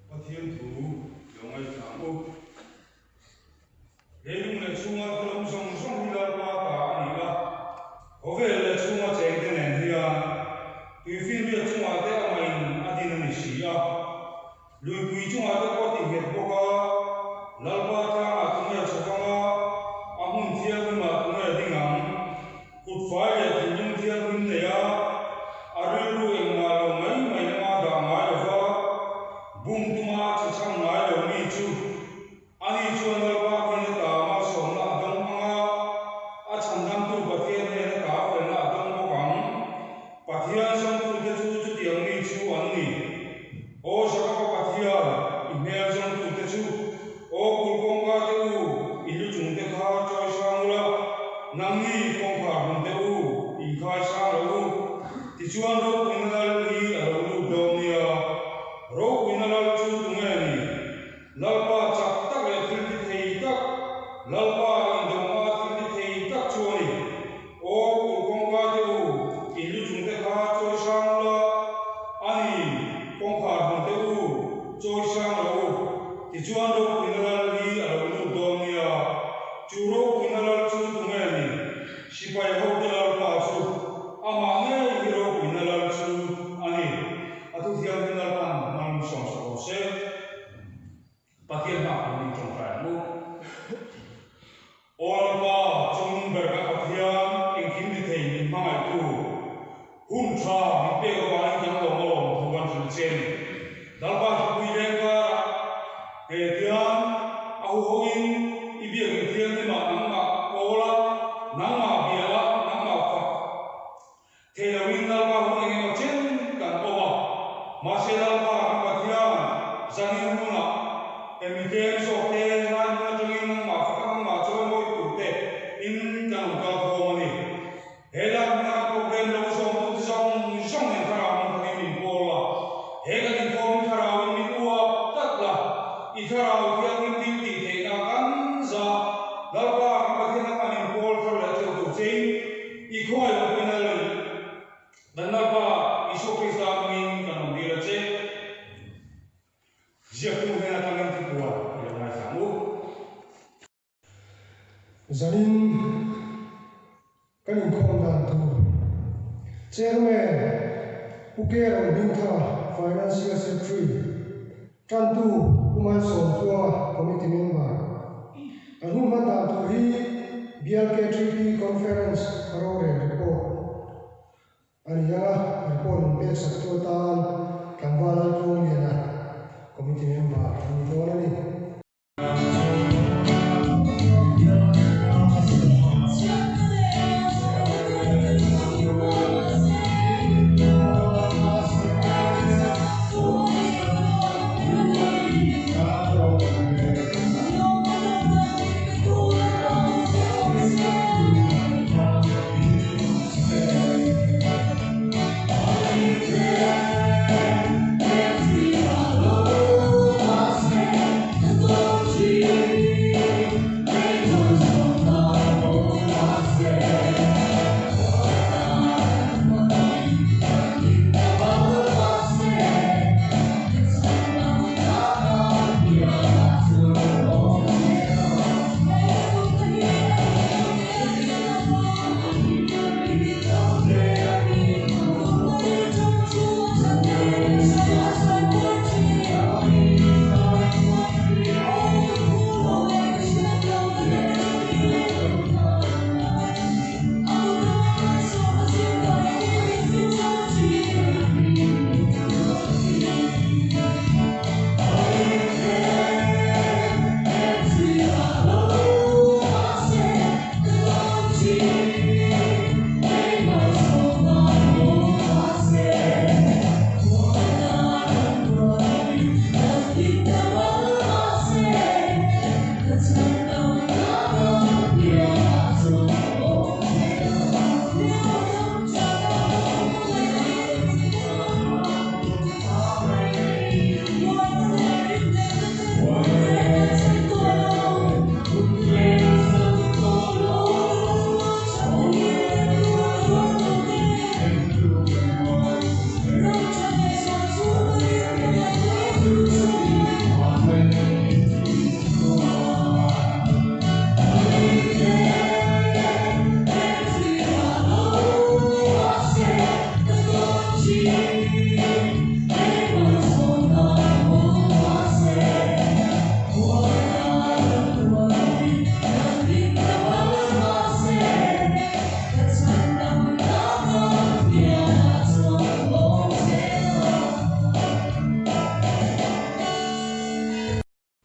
Pathian thu lo ngaithla ang u. Leilung leh chhunga thil awm zawng zawng hi Lalpa ta a ni a, khawvel leh chhunga chengte nen hian tuifinriat chungah te amahin a din a ni si a. Luipui chungah te pawh a ti nghet bawk a, Lalpa tlangah tunge a chhawk ang a, a hmun thianghlimah tunge a ding ang? Kut fai leh thinlung thianghlim nei a, a rilru engmah lo mai mai lama dah ngai lo va, bum tuma a chhe chhang ngai lo mi chu ani chuan Lalpa hnen ata malsawmna a dawng ang a, a chhandamtu Pathian hnen ata felna a dawng bawk ang. Pathian zawngtute chu chutiang mi chu an ni. Aw Jakoba Pathian, i hmel zawngtute chu, aw kul kawngka te u, i lu chungte kha chawi sang ula, nangni kawngkhar hmun te u, inkhai sang lo u. Tichuan ropuina lal hi a lo lut dawn nia. Ropuina lal chu tunge ni? Lalpa chak tak leh thil ti thei tak, Lalpa indohma thil ti thei tak chu a ni. Aw kul kawngka te u, in lu chung te kha chawi sang ula, a ni, kawngkhar hmun te u, chawi sang lo u. Tichuan ropuina lal hi a lo lut dawn nia. Chu ropuina lal chu tunge ni? Sipai hote Lalpa chu amah ngei hi ropuina lal chu a ni. A thu thianghlim Lalpan malsawm sak rawh se. Pathian hma turin tawngtai ang u. Aw Lalpa, chungnung ber ka Pathian, engkim ti thei min hmangaihtu, hun tha min pek avangin kan lawm alawm thu kan hrilh che ni. Lalpa hripui leng karah he tiang a huhoin i biak inthianghlimah nangmah kawl a. nangmah bia a, nangmah fak thei loin Lalpa hun engemaw chen kan awm a. Mahse Lalpa kan Pathian zanin hunah he mi tlem zawk te helai hmun atangin nangmah fak a, nangmah chawimawi tur te in kan rawn kal khawm a ni. He lai hmuna kan program lo zawmtute zawng zawng nen thlarau hmang khatin min pawl a, he kan inkhawmin thlarauin min uap tlat la, i thlarau thianghlim thil tih theihna kan za Lalpa kan Pathian lamah min pawl thar leh theuh tur chein i khawngaih awmpuina leh kan Lalpa Isua Krista hmingin kan rawn dil a che. Ziaktu hnen atangin thupuan i lo ngaithla ang u. Zanin kan inkhawm dan tur Chairman Pu Keron Hmingthanga, Financial Secretary, Tantu Pu Malsawmtluanga, Committee Member. An hun hman dan tur hi BLKTP Conference rorel report a ni ang a, report min pek sak tu atan Tlangval Laltluangliana, Committee Member a ni dawn a ni.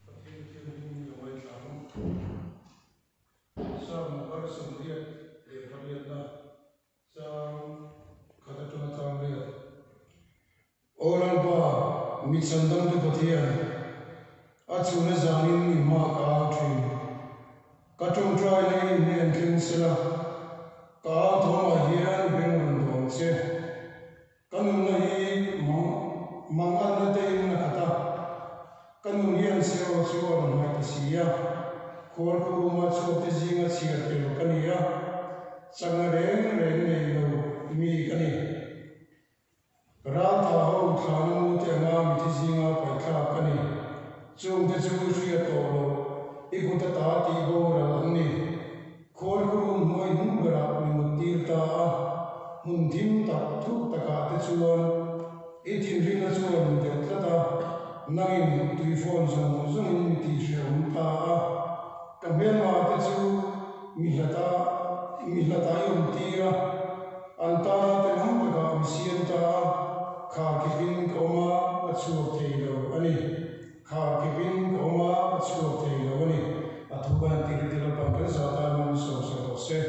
Pathian thianghlim i lo ngaithla ang. Psalm number 88 na chang khat atanga chang riat. Aw Lalpa, mi chhandamtu Pathian, a chhuna zanin i hma ka au thin. Ka tawngtai na i hnen thleng sela, ka au thawmah hian beng rawn dawm che. Ka nunna hi mang manganna te in a khat a, ka nun hian Seol chu a rawn hnaih ta si a, khual khuruma chhuak te zinga chhiar tel ka ni a, chakna reng reng nei lo mi ka ni. Raltha ho thlana mu te anga mithi zinga paihthlak ka ni. Chung te chu i hriat tawh loh, i kut ata tih boral an ni. Khual khurum hnuai hnung berah mi mut tir ta a, hmun thim tak thuk takah te chuan i thinrimna chuan mi delh tlat a, nangin tuifawn zawng zawngin mi tihhrehawm ta a, ka hmelma te chu mi hlata mi hlatah i awm tir a, an tana tenawm takah mi siam ta a, khar khipin ka awm a, ka chhuak thei lo a ni. Khar khipin ka awm a, ka chhuak thei lo a ni. A thu kan tir tir a, pan kan zah tan man sawm sak rawh se.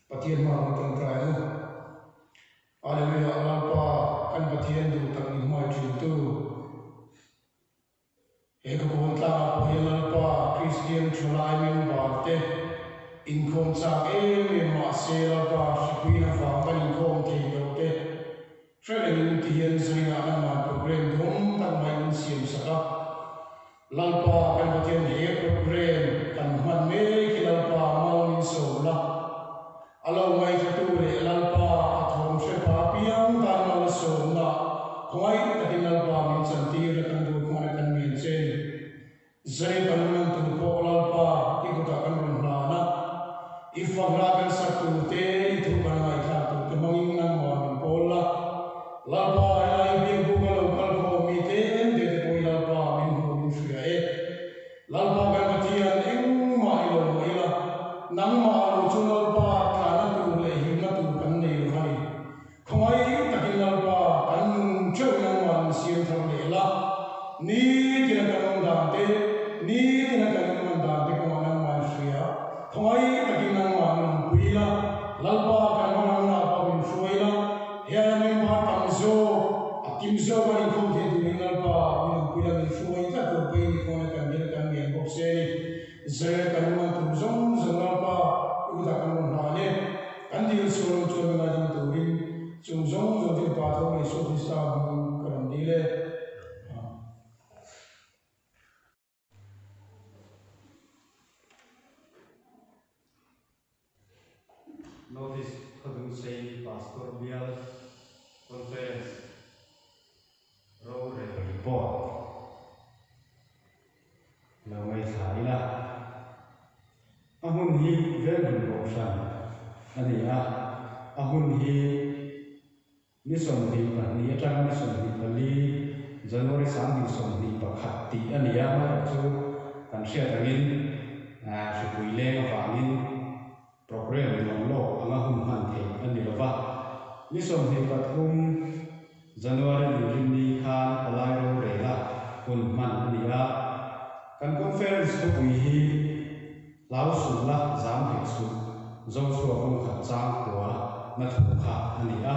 Pathian hmaah kan tawngtai ang u. Hallelujah Lalpa kan Pathian duh tak min hmai thintu. He ka kawn tlangah pawh hian Lalpa Kristian thalai member te inkhawm chak em em mahse Lalpa hripuiin avang kan inkhawm thei lo te hre rengin ti hian zaninah nangman program duhawm tak mai min siam sak a. Lalpa kan Pathian he program kan hman mek hi Lalpa mal min sawm la. A lo ngaihthatu leh Lalpa a thawm hre pa piang tan mal a sawmna khawngaih takin Lalpa min chantir la kan duh khuan a kan ngen che ni. Zai kan man tur pawh Lalpa i kutah kan rawn hlan a, i fakhla kan sak tur te, i thu kan ngaihthlak tur te hmangin nangmah min pawl la. Lalpa helai biakbuk a lo kal khawm mi tlem te te pawh i Lalpa min hmuh min hria e. Lalpa kan Pathian engmah i lo mah ila, nangmah lo chu Lalpa tlahna tur leh himna tur kan nei lo va ni. Khawngaih takin Lalpa kan nun theuh nangmah min siam thar leh la, nitin a kan awm dan te, nitin a kan inman dan te kawngah nangmah in hria. Khawngaih takin nangmah min awmpui la, Lalpa kan hmangaihna pawh min hruai la, He member tam zawk, a kim zawk an inkhawm thei turin Lalpa min awmpui la, min hruai tlat tur pawhin i khawngaih kan dil kan ngen bawk se ni. Israel kan man tur zawng zawng Lalpa i kutah kan rawn hlan e. Kan dil sual awm chuan min ngaidam turin chung zawng zawng chu Pa Tho leh Isua Krista hmingin ka rawn dil e. Amen. Notice Khawdungsei Pastor Bial Conference Rorel Report lo ngaithla ila. A hun hi Venhun Kohhran a ni a, a hun hi Ni 22 atanga ni 24, January 2021 tih a ni a, amaherawhchu kan hriat angin hripui leng avangin programme nuam lawk anga hun hman theih a ni lova. Ni 23, January inrinni khan palai rorela hun hman a ni a, kan conference thupui hi Hlau suh la, zam hek suh, Joshua kawng khat chang kua na thu kha a ni a.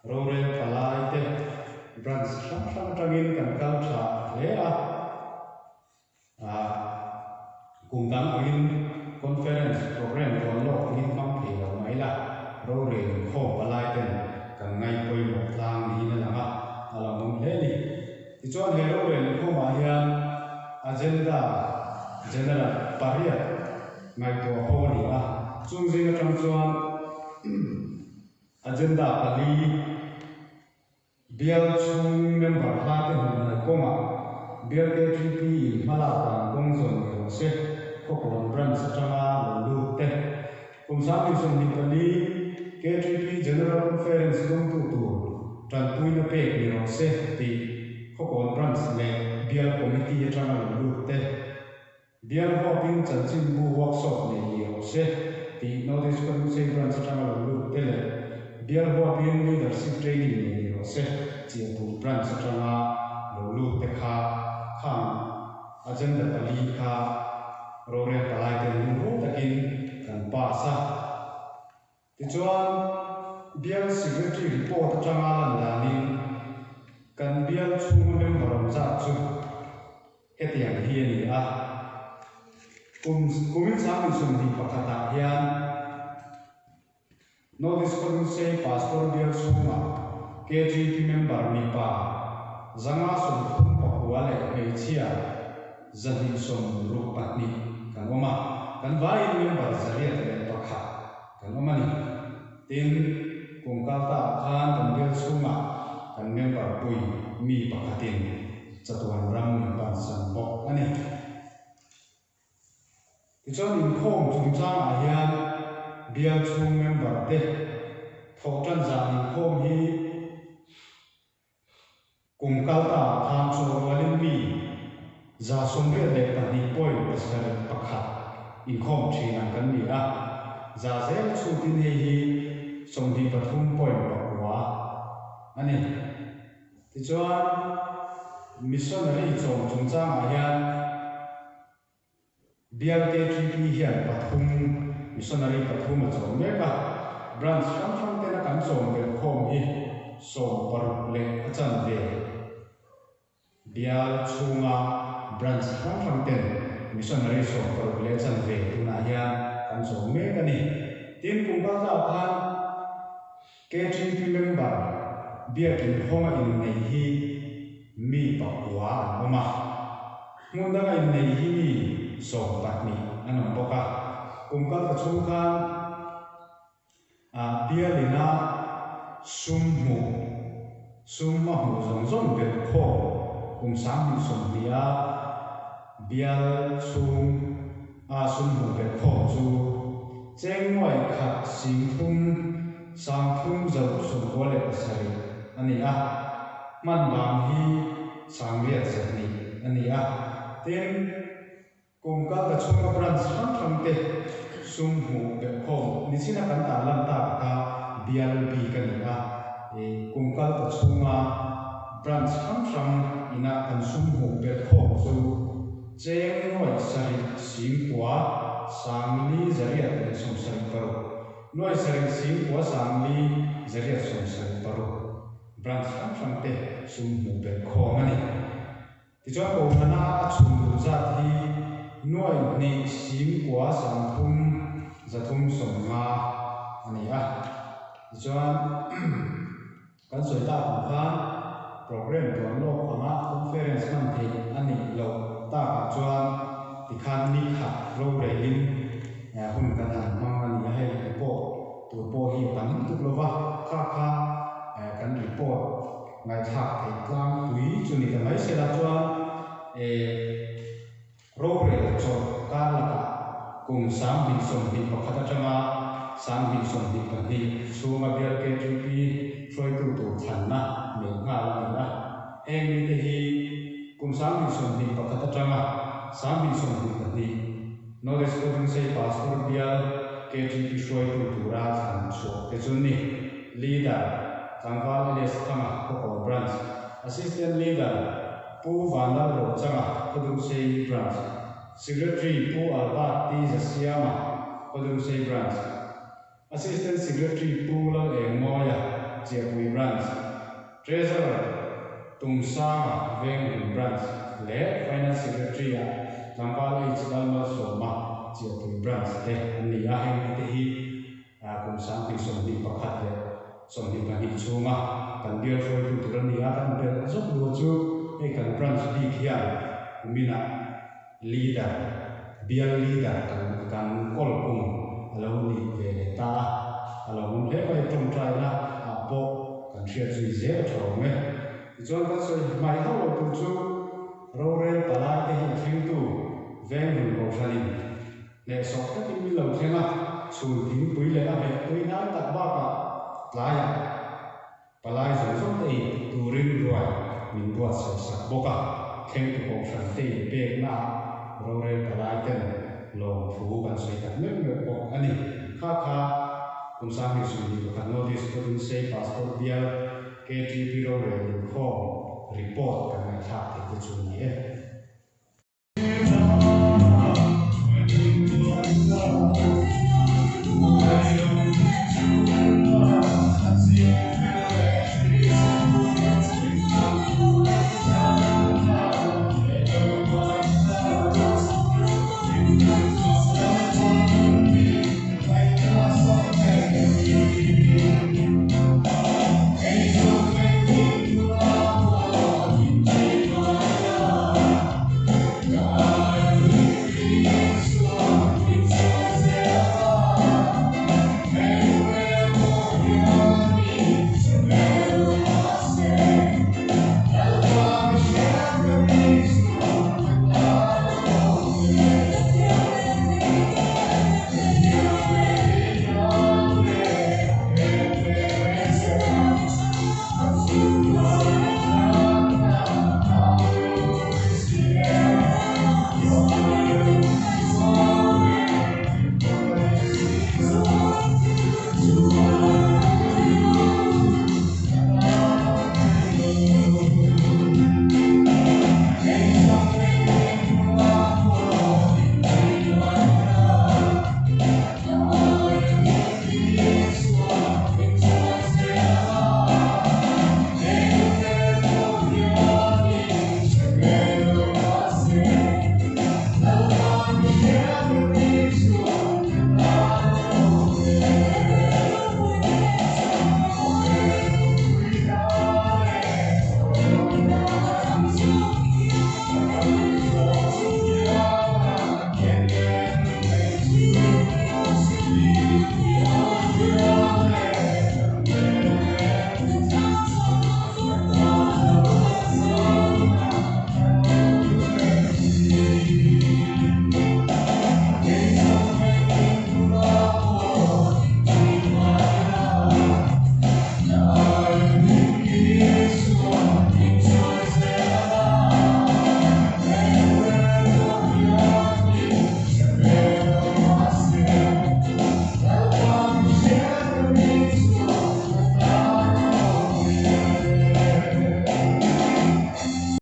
Rorel palai te branch hrang hrang atangin kan kal tha hle a. Kum dang angin conference programme duan lawk angin hmang thei lo mai la, rorel inkhawm palai ten kan ngai pawimawh tlang niin a lang a, a lo awm hle a ni. Tichuan he rorel inkhawmah hian agenda general pariat ngaihtuah ho a ni a, chung zing atang chuan agenda pali bial chhung member hla te hmuh hnaih kawngah bial KTP in hmalak dan kawng zawn ni rawh se, Khawkawn branch atanga lo lut te. Kum 2024 KTP General Conference dawngtu tur tanpuina pek ni rawh se tih Khawkawn Branch leh Bial Committee atanga lo lut te, Bial huapin chanchinbu workshop nei ni rawh se tih North East Khawdungsei Branch atanga lo lut te leh Bial huapin Leadership Training nei ni rawh se Chiahpui Branch atanga lo lut te kha khang Agenda pali kha rorel palai ten lungrual takin kan pass a. Tichuan, Bial Secretary report atanga lan danin kan bial chhunga member awm zat chu hetiang hi a ni a. Kum kumin 2021 ah hian North East Khawdungsei Pastor Bial chhungah KGP member mipa 539 leh hmeichhia 262 kan awm a, kan vaiin member 801 kan awm a ni. Tin, kum kaltaah khan kan bial chhungah kan member pui mi pakhatin chatuan ram min pansan bawk a ni. Tichuan inkhawm chungchangah hian bial chhung member te thawh tan zan inkhawm hi kum kal ta ah khan chawhrualin mi 82.71 inkhawm thin ang kan ni a, za zel chhutin hei hi 23.9 a ni. Tichuan missionary chawm chungchangah hian Bial KTP hian pathum Missionary pathum a chawm mek a, Branch hrang hrang tena kan chawm belh khawm hi 60 leh a chanve. Bial chhunga Branch hrang hrang ten Missionary 60 leh chanve tunah hian kan chawm mek a ni. Tin, kum kal ta khan KTP member biakin hawnga innei hi mi pakua an awm a, hmun danga innei hi mi 12 an awm bawk a. Kum kal ta chhung khan bialina sum hmuh, sum a hmuh zawng zawng belh khawm kum 2020 a bial chhung a sum hmuh belh khawm chu cheng nuai khat sing thum sang thum zaruk 97 a ni a, hman bang hi 802 a ni a. Tin, kum kal ta chhunga branch hrang hrang te sum hmuh belh khawm nichina kan tarlan tak kha bial bik a ni a, kum kal ta chhunga branch hrang hrang ina kan sum hmuh belh khawm chu cheng nuai sarih sing kua sang li zariat leh 76, nuai sarih sing kua sang li zariat 76 branch hrang hrang te sum hmuh belh khawm a ni. Tichuan kohhrana a chhun duh zat hi nuai hnih sing kua sang thum zathum 50 a ni a. Tichuan kan sawi tak ang khan program duan lawk anga conference hman theih a nih loh takah chuan tikhan ni khat rorelin hun kan han hmang a ni a, hei report tur pawh hi a tam lutuk lova, kha kha kan report ngaihthlak theih tlangpui chu ni ta mai sela chuan rorel chawlh kar lakah kum 2021 atanga 2022 chhunga bial KTP hruaitu tur thlanna neih nghal a ni a. Heng mite hi kum 2021 atanga 2022 North East Khawdungsei Pastor bial KTP hruaitu tura thlan chhuah te chu ni. Leader, Tlangval LS Thanga, Khawkawn Branch, Assistant Leader, Pu Vanlal Rochanga, Khawdungsei Branch, Secretary, Pu Albert T Zasiama, Khawdungsei Branch, Assistant Secretary, Pu Lal Eng Mawia, Chiahpui Branch, Treasurer, Tumsanga, Venglun Branch leh Finance Secretary ah Tlangval H Lalmalsawma, Chiahpui Branch te an ni a, heng mite hi kum 2021 leh 22 chhunga kan bial hruaitu tur a ni a, kan belh zawk luah chu hei kan branch bik hian kuminah leader, bial leader kan kan kawl kum a lo ni ve leh ta a, a lo awm hle mai tawngtaina ah pawh kan hriat zui zel a tha awm e. Tichuan kan sawi hmai hauh lo tur chu rorel palai te hi a thlengtu Venglun Kohhranin hnehsawh takin min lo thleng a, chhun thingpui leh a hmeh tui hnai tak bakah tlaiah palai zawng zawng te ei turin ruai min buatsaih sak bawk a, thlengtu kohhran te inpeknaah rorel palai ten lawmthu kan sawi tak meuh meuh bawk a ni. Kha kha kum 2021 North East Khawdungsei Pastor bial KTP rorel inkhawm report kan ngaihthlak theih te chu ni e.